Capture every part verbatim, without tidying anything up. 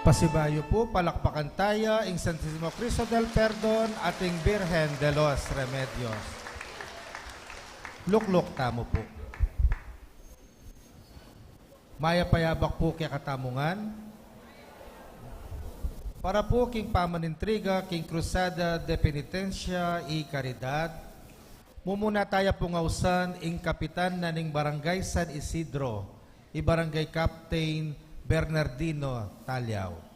Pasibayu pu, palakpakan taya ing Santisimo Cristo del Perdon at ing Birhen de los Remedios. Lukluk tamu pu. Mayap a abak pu kekatamu ngan. Para pu king pamanintriga king Cruzada de Penitencia y Caridad, mumuna taya pung ausan ing kapitan na ning Barangay San Isidro, i Barangay Captain Bernardino Taliao.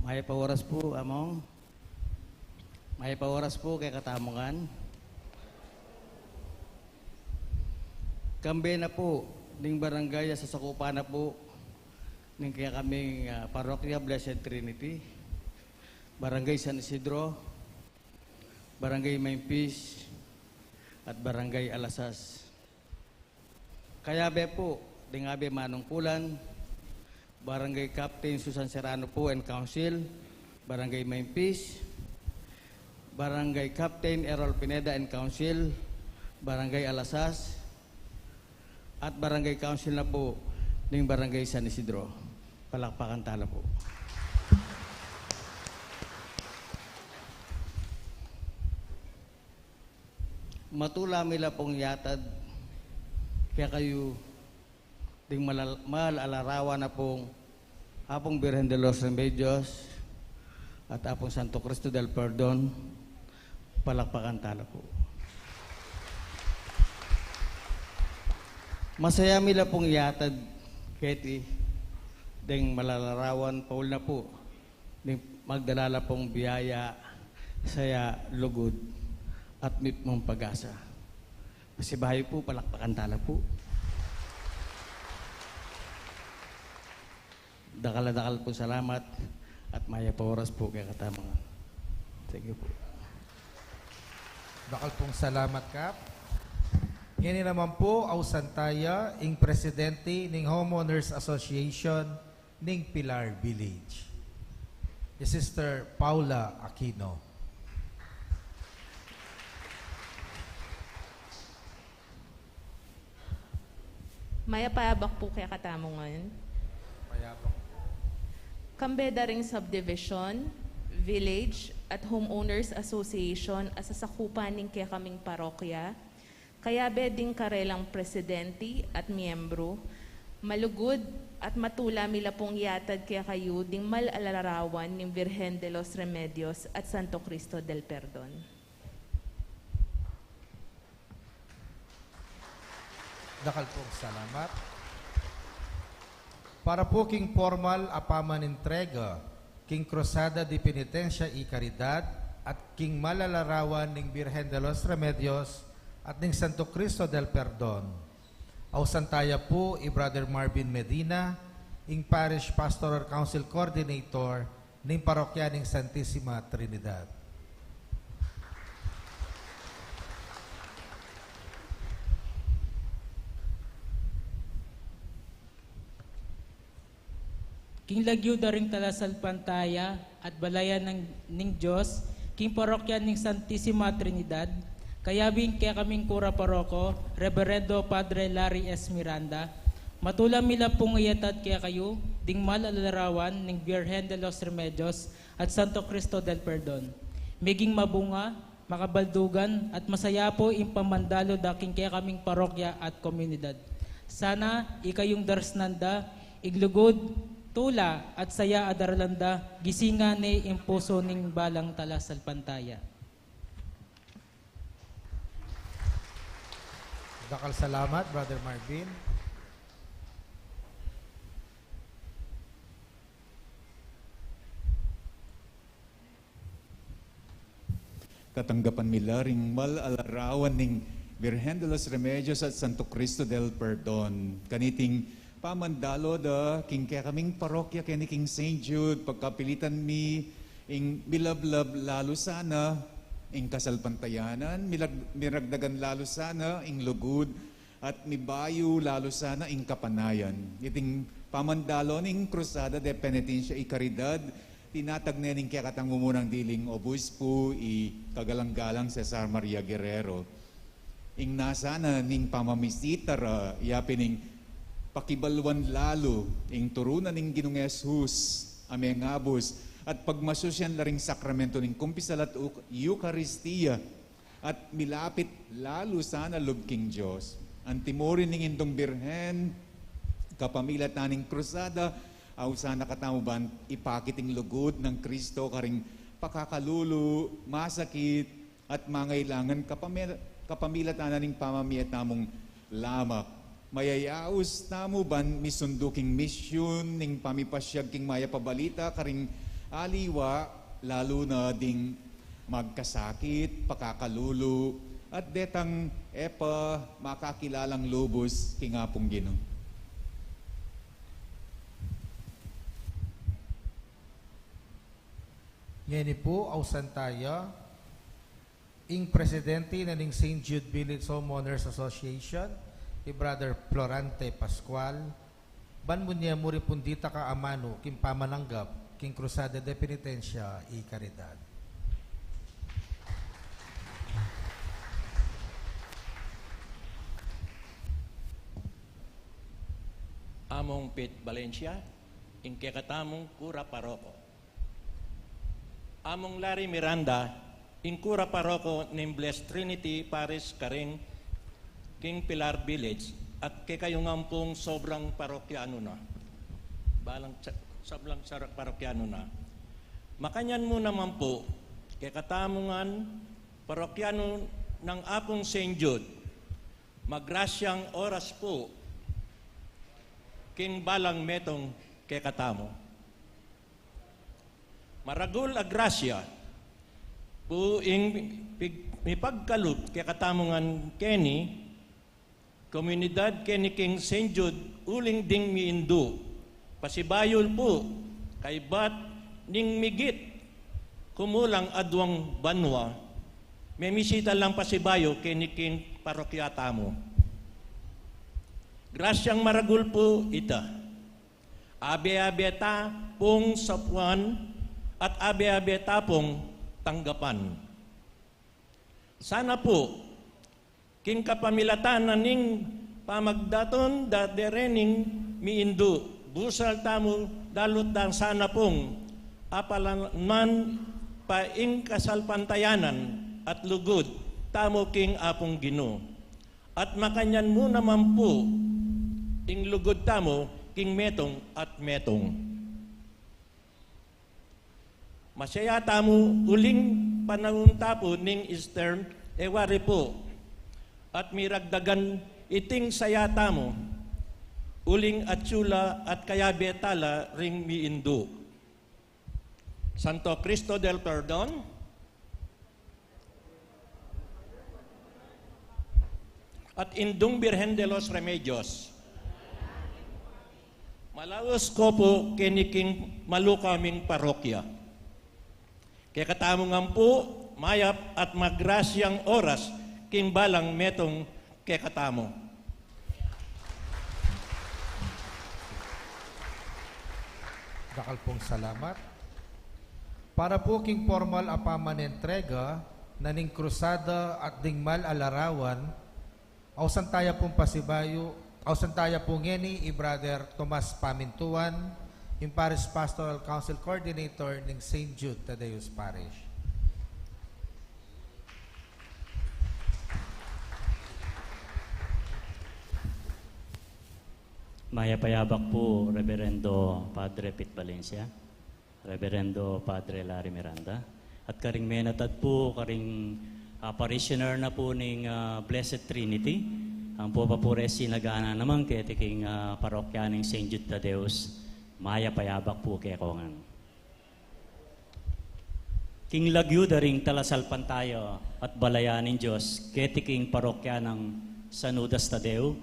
Mayap a oras pu, Among. Mayap a oras pu kekatamu ngan. Kambe na pu ning barangay a sasakupan na pu ning kekaming, ah, parokya, Blessed Trinity, Barangay San Isidro, Barangay Maimpis, at Barangay Alasas. Kayabe pu ding abe manungkulan, Barangay Captain Susan Serrano pu and Council, Barangay Maimpis, Barangay Captain Errol Pineda and Council, Barangay Alasas, at Barangay Council na pu ning Barangay San Isidro. Palakpakan tala pu. Matula mi la pung yatad kekayu ding malal-, mahal a larawan na pung Apung Birhen de los Remedios at Apung Santo Cristo del Perdon. Palakpakan tala pu. Masaya mi la pung yatad keti ding malal a larawan, paul na pu ning magdala la pung biyaya, saya, lugud, at mipnung pag-asa. Pasibayu pu, palakpakan tala pu. Dakal a dakal pung salamat at mayap a oras pu kekatamu ngan. Thank you pu. Dakal pung salamat, Kap. Ngeni naman pu, ausan taya ing presidenti ning Homeowners Association ning Pilar Village, i Sister Paula Aquino. Mayap a abak pu kekatamu ngan. Mayap a abak. Kambe da ring subdivision, village, at homeowners association a sasakupan ning kekaming parokya, kayabe ding karelang presidenti at miyembru, malugud at matula mi la pung yatad kekayu ding mal a larawan ning Virgen de los Remedios at Santo Cristo del Perdon. Dakal pung salamat. Para pu king pormal a pamanintrega king Cruzada de Penitencia y Caridad at king mal a larawan ning Virgen de los Remedios at ning Santo Cristo del Perdon, ausan taya pu i Brother Marvin Medina, ing Parish Pastoral Council Coordinator ning Parokya ning Santisima Trinidad. King lagyu da ring talasalpantaya at balayan ning, ning Dios, king parokya ning Santisima Trinidad, kayabe ing kekaming kura paroko, Reverendo Padre Larry S. Miranda, matula mi la pung iyatad kekayu ding mal a larawan ning Virgen de los Remedios at Santo Cristo del Perdon. Meging mabunga, makabaldugan, at masaya pu ing pamandalu da king kekaming parokya at komunidad. Sana ikayung darasnan da ing lugud, tula, at saya a daralan da, gisingan ne ing pusu ning balang talasalpantaya. Dakal salamat, Brother Marvin. Katanggapan mi la ring mal a larawan ning Virgen de los Remedios at Santo Cristo del Perdon. Kaniting pamandalo da king kekaming parokya keni king Saint Jude, pagkapilitan mi ing milablab lalu sana ing kasalpantayanan, milag-, miragdagan lalu sana ing lugud, at mibayu lalu sana ing kapanayan. Iting pamandalo ning Cruzada de Penitencia y Caridad, tinatag ne ning kekatang mumunang diling obispo, i kagalang-galang Cesar Maria Guerrero. Ing nasa na ning pamamisita ra, yapin ing pakibaluan lalu ing turu na ning Ginung Jesus a mengabus at pagmasusyan la ring sakramento ning kumpisal at Uk-, Eukaristia at milapit lalu sana lub king Dios. Antimo rin ning Indung Birhen, kapamilatan ning Cruzada, ausan na katamu ban ipakit ing lugud nang Kristo karing pakakalulu, masakit, at mangailangan kapamil-, kapamilatan na ning pamamie tamung lamak. Mayayaus tamu ban misundu king misyun ning pamipasyag king mayap a balita karing aliwa, lalu na ding magkasakit, pakakalulu, at detang e pa makakilalang lubus king Apung Ginu. Ngeni pu, ausan taya ing presidente na ning Saint Jude Village Homeowners Association, i Brother Florante Pascual, ban munye mu rin pung ditak a amanu king pamananggap king Cruzada de Penitencia y Caridad. Among Pete Valencia, ing kekatamung kura paroko. Among Larry Miranda, ing kura paroko ning Blessed Trinity Parish karing king Pilar Village, at kekayu ngan pung sobrang parokyanu na. Balang sa-, sobrang sara-, parokyanu na. Makanyan mu naman pu, kekatamu ngan parokyanu nang Apung Saint Jude, magrasyang oras pu king balang metung kekatamu. Maragul a grasya pu ing pig-, mipagkalub kekatamu ngan keni, komunidad keni king Saint Jude, uling ding miindu. Pasibayu pu, kaybat ning migit kumulang aduang banua, memisita lang pasibayu keni king parokya tamu. Grasyang maragul pu ita. Abe-abe ta pung sapuan at abe-abe ta pung tanggapan. Sana pu, king kapamilatan na ning pamagdatun da derening miindu, busal tamu dalut da sana pung apalaman pa ing kasalpantayanan at lugud tamu king Apung Ginu. At makanyan mu naman pu ing lugud tamu king metung at metung. Masaya tamu uling panaun ta pu ning Easter, e wari pu, at miragdagan iting saya tamu uling atyu la at kayabe ta la ring miindu. Santo Cristo del Perdon at Indung Birhen de los Remedios, malaus ko pu keni king malu kaming parokya. Kekatamu ngan pu, mayap at magrasyang oras king balang metung kekatamu. Dakal pung salamat. Para pu king pormal a pamanentrega na ning krusada at ding mal a larawan, ausan taya pung pasibayu, ausan taya pu ngeni i Brother Tomas Pamintuan, ing Parish Pastoral Council Coordinator ning Saint Jude Thaddeus Parish. Mayap a yabak pu, Reverendo Padre Pete Valencia, Reverendo Padre Larry Miranda, at karing menatad pu, karing, ah, parishioner na pu ning, ah, Blessed Trinity, ampo pa pu re sinagana naman keti king, ah, parokya ning Saint Jude Thaddeus. Mayap a yabak pu kekongan. King lagyu da ring talasalpantaya at balayan ning Dios keti king parokya nang San Judas Tadeo,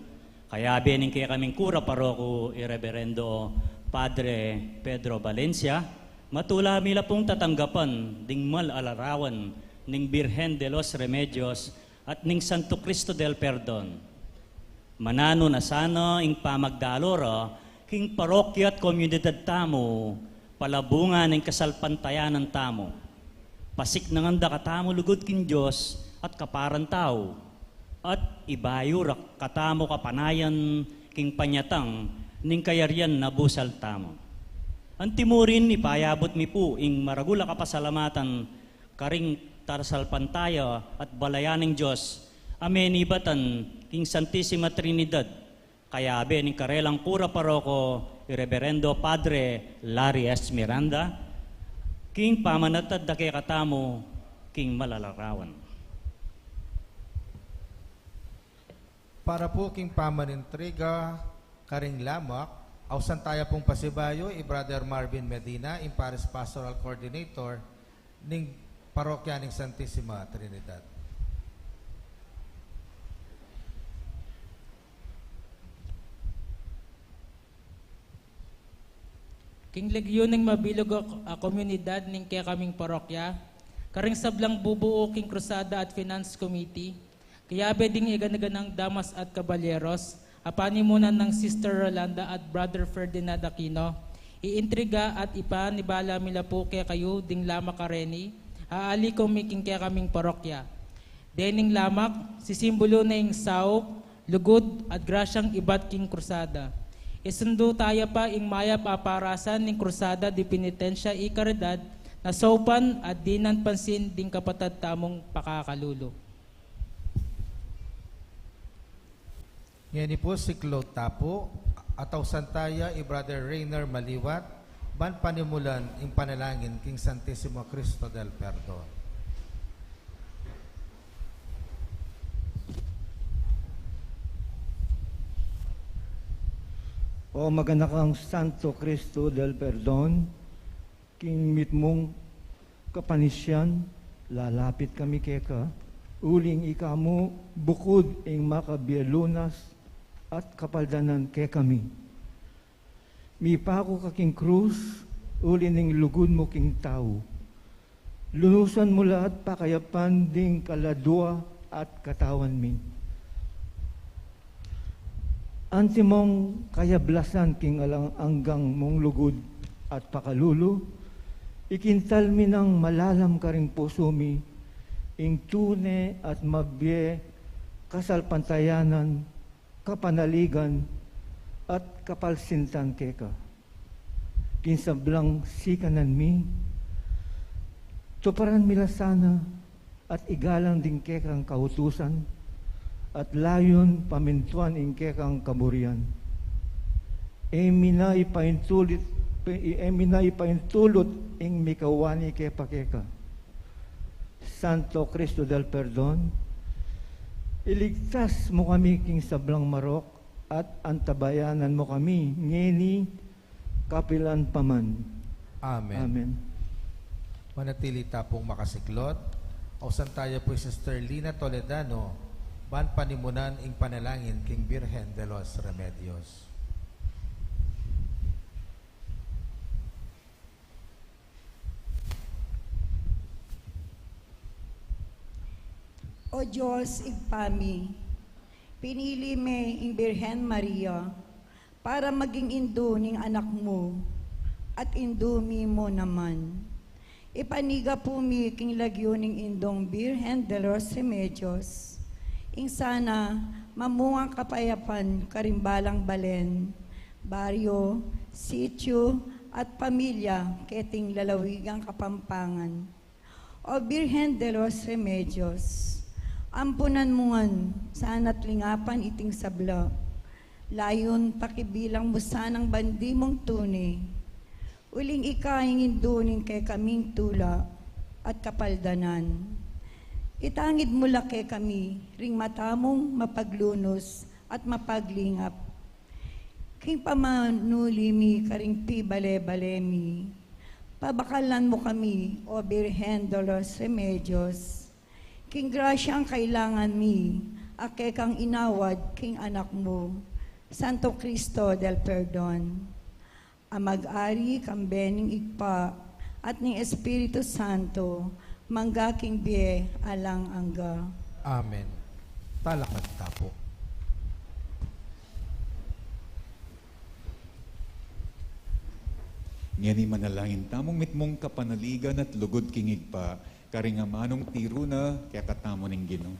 kayabe ning kekaming kura paroko i Reberendo Padre Pedro Valencia, matula mi la pung tatanggapan ding mal a larawan ning Birhen de los Remedios at ning Santo Cristo del Perdon. Mananu na sana ing pamagdalura king parokya at komunidad tamu, palabungan ning kasalpantayanan tamu. Pasiknangan da katamu lugud king Dios at kaparan tau, at ibayu ra katamu kapanayan king panyatang ning kayarian na busal tamu. Antimurin, ipayabut mi pu ing maragul a kapasalamatan karing talasalpantaya at balayan ning Dios a menibatan king Santisima Trinidad, kayabe ning karelang kura paroko i Reberendo Padre Larry S. Miranda, king pamanatad da kekatamu king mal a larawan. Para pu king pamanintriga karing lamak, ausan taya pung pasibayu i Brother Marvin Medina, ing Parish Pastoral Coordinator ning Parokya ning Santisima Trinidad. King lagyu ning mabilug a, a komunidad ning kekaming parokya, karing sablang bubuu king Krusada at Finance Committee, kayabe ding iganaganang damas at kabalyeros, a panimunan nang Sister Rolanda at Brother Ferdinand Aquino, iintriga at ipanibala mi la pu kekayu ding lamak a reni, a aliku mi king kekaming parokya. Dening lamak, sisimbulu na ing saup, lugud, at grasyang ibat king Krusada. Isundu taya pa ing mayap a parasan ning Krusada de Penitensya y Caridad, na saupan at dinan pansin ding kapatad tamung pakakalulu. Ngeni pu, siklaud ta pu, at ausan taya i Brother Reiner Maliwat, ban panimulan ing panalangin king Santisimo Cristo del Perdon. O maganakang Santo Cristo del Perdon, king mitmung kapanisian, lalapit kami keka, uling ika mu bukud ing makabie lunas at kapaldanan kekami. Mipaku ka king krus, uli ning lugud mu king tau. Lunusan mu la at pakayapan ding kaladua at katawan mi. Antimong kayablasan king alang anggang mung lugud at pakalulu, ikintal mi nang malalam karing pusu mi ing tune at mabie kasalpantayanan, kapanaligan, at kapalsintan keka. King sablang sikanan mi, tuparan mi la sana at igalang ding kekang kautusan, at layun pamintuan ing kekang kaburian. E mi na ipaintulit, e mi na ipaintulut ing mikawani ke pa keka. Santo Cristo del Perdon, iligtas mu kami king sablang marok at antabayanan mu kami ngeni kapilan pa man. Amen. Amen. Manatili ta pung makasiklod. Ausan taya pu i Sister Lina Toledano, ban panimunan ing panalangin king Birhen de los Remedios. O Dios, Ibpa mi, pinili me ing Birhen Maria para maging indu ning Anak mu, at indu mi mu naman. Ipaniga pu mi king lagyu ning Indung Birhen de los Remedios, ing sana mamungang kapayapan karing balang balen, baryo, sityu, at pamilya keting lalawigang Kapampangan. O Birhen de los Remedios, ampunan mu ngan sana't lingapan iting sabla. Layun pakibilang mu sanang bandi mung tune. Uling ika ing indu ning kekaming tula at kapaldanan. Itangid mu la kekami ring mata mung mapaglunus at mapaglingap. King pamanuli mi karing pibale-bale mi, Pabakalan mu kami, O Birhen de los Remedios, king grasyang kailangan mi, a kekang inawad king Anak mu, Santo Cristo del Perdon, a mag-ari kambe ning Ibpa at ning Espiritu Santo, mangga king bie alang angga. Amen. Talakad ta pu. Ngeni manalangin tamung mitmung kapanaligan at lugud king Ibpa, karing amanung tiru na kekatamu ning Ginu.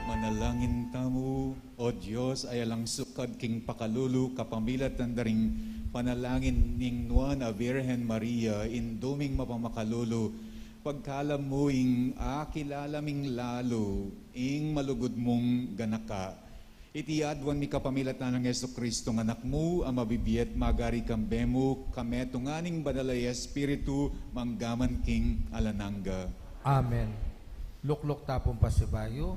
Manalangin tamu. O Dios, a alang sukad king pakalulu kapamilatan da ring panalangin ning Nuan a Virgen Maria, Indu ming mapamakalulu, pagkalam mu ing akilala ming lalu ing malugud mung ganaka. Iti aduan mi kapamilatan nang Jesucristo, Anak mu, a mabibie at magari kambe mu, kametung ning Banal a Espiritu, mangga man king alang angga. Amen. Lukluk ta pung pasibayu.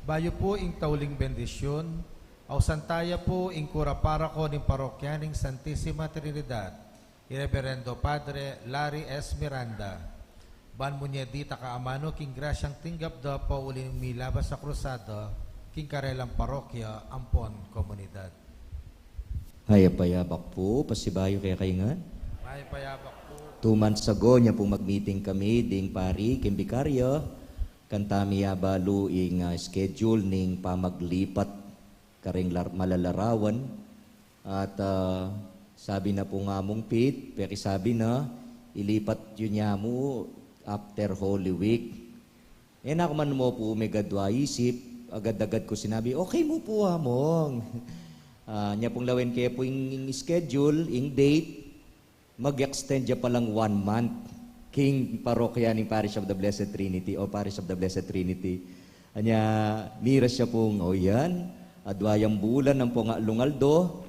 Bayu pu ing tauling bendisyun, ausan taya pu ing kura paroko ning parokya ning Santisima Trinidad, i Reberendo Padre Larry S. Miranda, ban mu ne dita kaamanu king grasyang tinggap da pauli ning milabas a krusada king karelang parokya ampon komunidad. Mayap a yabak pu, pasibayu kekayu ngan. Mayap a yabak pu. Two months ago, nya pung magmiting kami ding pari king bikarya, kanta mi abalu ing, ah, schedule ning pamaglipat karing lar-, malalarawan. At, ah, sabi na pung Among Pete, pekisabi na, ilipat yu ne mu after Holy Week. E na ku man mu pu megadwa isip, agad-agad ku sinabi, "Okay mu pu, Among." Ah, nya pung lawen ke pu ing schedule, ing date, mag-extend ya palang one month king parokya ning Parish of the Blessed Trinity o Parish of the Blessed Trinity. Anya, miras ya pung, o yan, adwa yang bulan ampong aldo,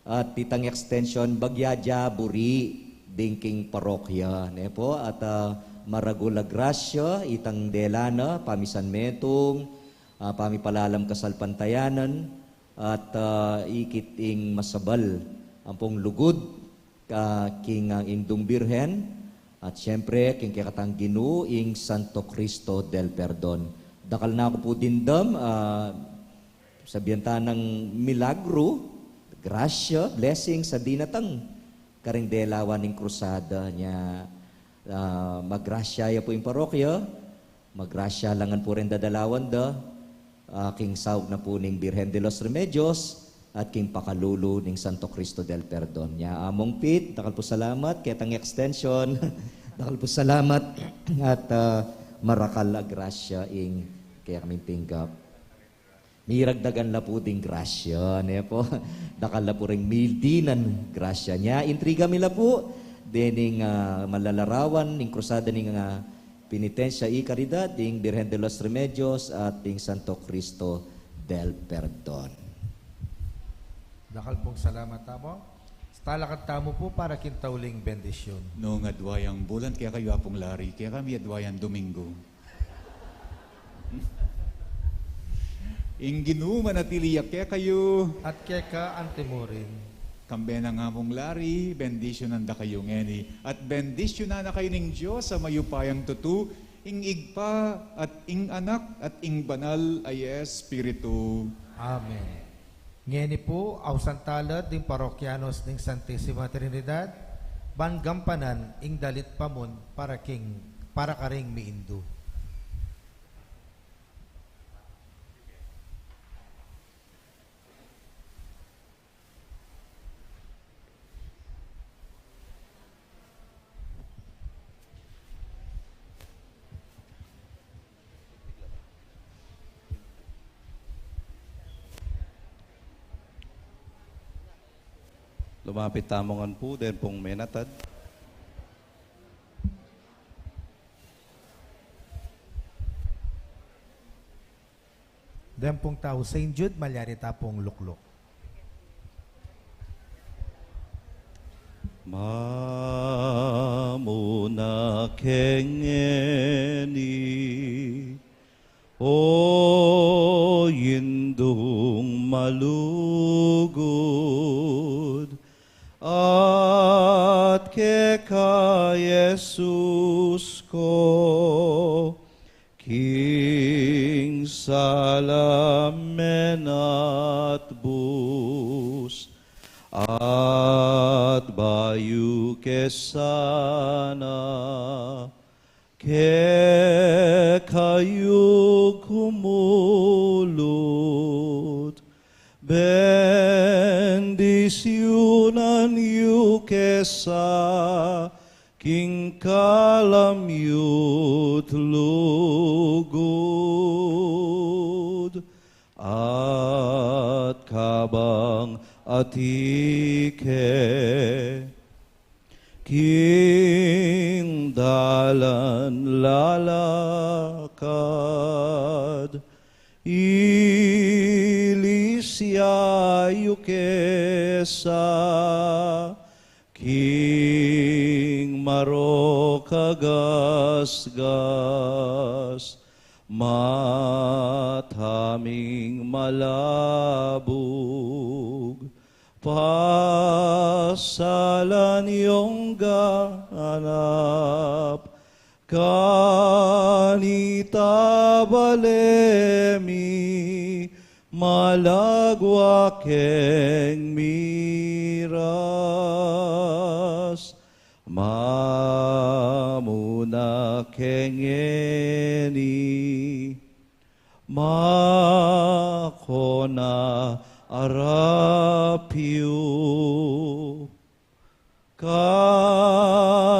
at itang extension, bagya ya buri ding king parokya, ne pu, at, ah, maragul a grasya, itang dela na, pamisanmetung, ah, pamipalalam kasalpantayanan, at, ah, ikit ing masabal ampong lugud, ah, king, ah, Indung Birhen, at siyempre, king kekatang Ginu, ing Santo Cristo del Perdon. Dakal na ku pu dimdam, ah, sabian ta nang milagru, grasya, blessing, sa dinatang karing delawan ning krusada nya, ah, magrasya ya pu ing parokya, magrasya la ngan pu ring dadalawan da, ah, king saup na pu ning Birhen de los Remedios, at king pakalulu ning Santo Cristo del Perdon. Nya, Among Pete, dakal pu salamat, ketang extension, dakal pu salamat, at, ah, marakal a grasya ing kekaming pinggap. Miragdagan la pu ding grasya, ne pu? Dakal la pu ring mildinan grasya nya. Intriga mi la pu dening, ah, malalarawan ning krusada ning, ah, Penitensya y Caridad, ding Birhen de los Remedios, at ding Santo Cristo del Perdon. Dakal pung salamat, Among. Talakad tamu pu para king tauling bendisyun. Nung adwa yang bulan, kekayu Apung Larry, kekami adwa yang Domingo. Ing Ginu manatili ya kekayu. At keka antimurin. Kambe nang Among Larry, bendisyunan da kayu ngeni, at bendisyunan na kayu ning Dios a mayupayang tutu, ing Ibpa, at ing Anak, at ing Banal a Espiritu. Amen. Ngeni pu, ausan tala ding parokyanos ning Santisima Trinidad, ban gampanan ing dalit pamun para king, para karing miindu. Lumapit tamu ngan pu, den pung menatad. Den pung tau Saint Jude, malyari ta pung lukluk. Mamuna keng ngeni, O Indung malugud, at keka Jesus ko, king salamen at bus, at bayu ke sana, kekayu kumulut, bendisyunan yu ke sa, king kalam yu't lugud, at kabang atike, king dalan lalakad, ilisya yu ke sa, king marok a gasgas, mataming malabug, pasalan yong ganap, kanita bale mi, malagwa keng miras, mamuna keng ngeni, makona arap yu.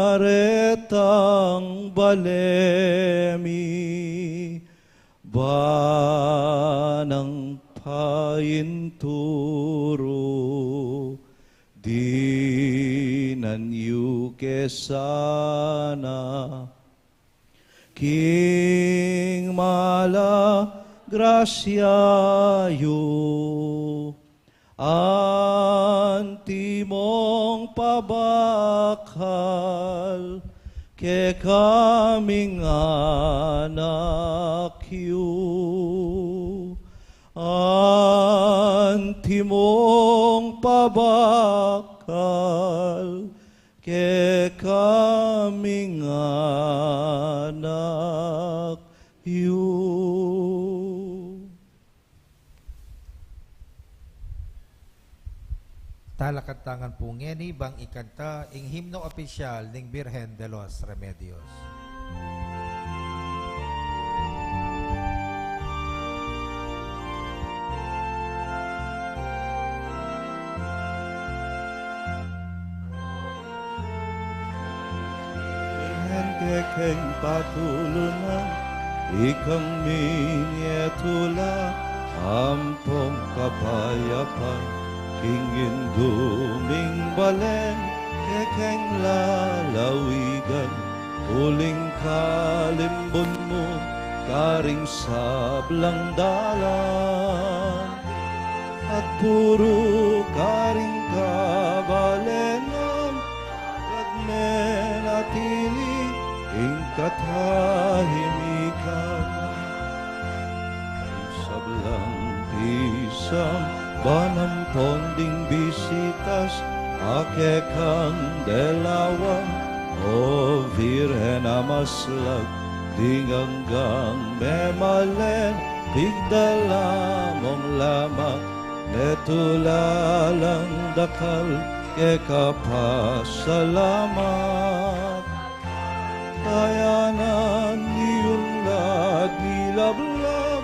Karetang bale mi, banang painturu, dinan yu ke sana, king mala grasya yu, antimong pabakal kekaming anak yu, antimong pabakal kekaming anak yu. Talakad ta ngan pu ngeni bang ikanta ing himno opisyal ning Birhen de los Remedios. kekeng patulunan, ikang minie tula ampong kapayapan, king Indu ming balen kekeng lalawigan, uling kalimbun mu karing sablang dalan, at puru karing kabalenan, agad menatili ing katahimikan. Ing sablang pisang ban ampon ding bisitas, a kekang delawan, O Virgen a maslag, ding anggang memalen, pigdala mung lamak, ne tulalang dakal, keka pasalamat. Tayanan ing unlad milablab,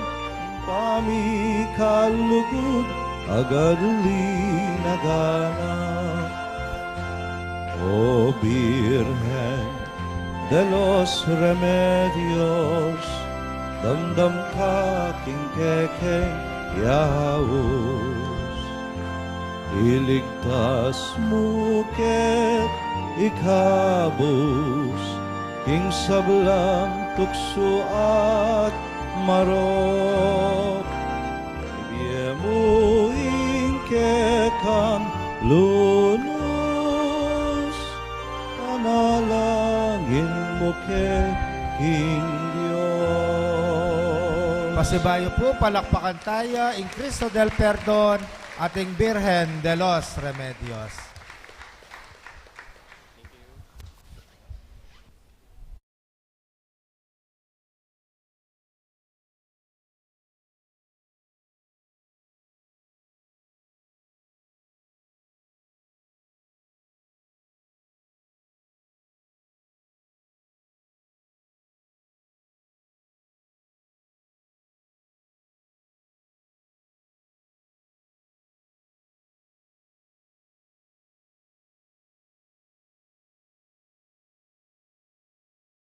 pamikalugud agad linaganap. O Virgen de los Remedios, damdam ka king kekeng yaus. Iligtas mu ke, ikabus king sablang tuksu at marok. Ibie mu ing kekang lunus, panalangin mu ke king Dios. Pasibayu pu, palakpakan taya ing Cristo del Perdon at ing Virgen de los Remedios.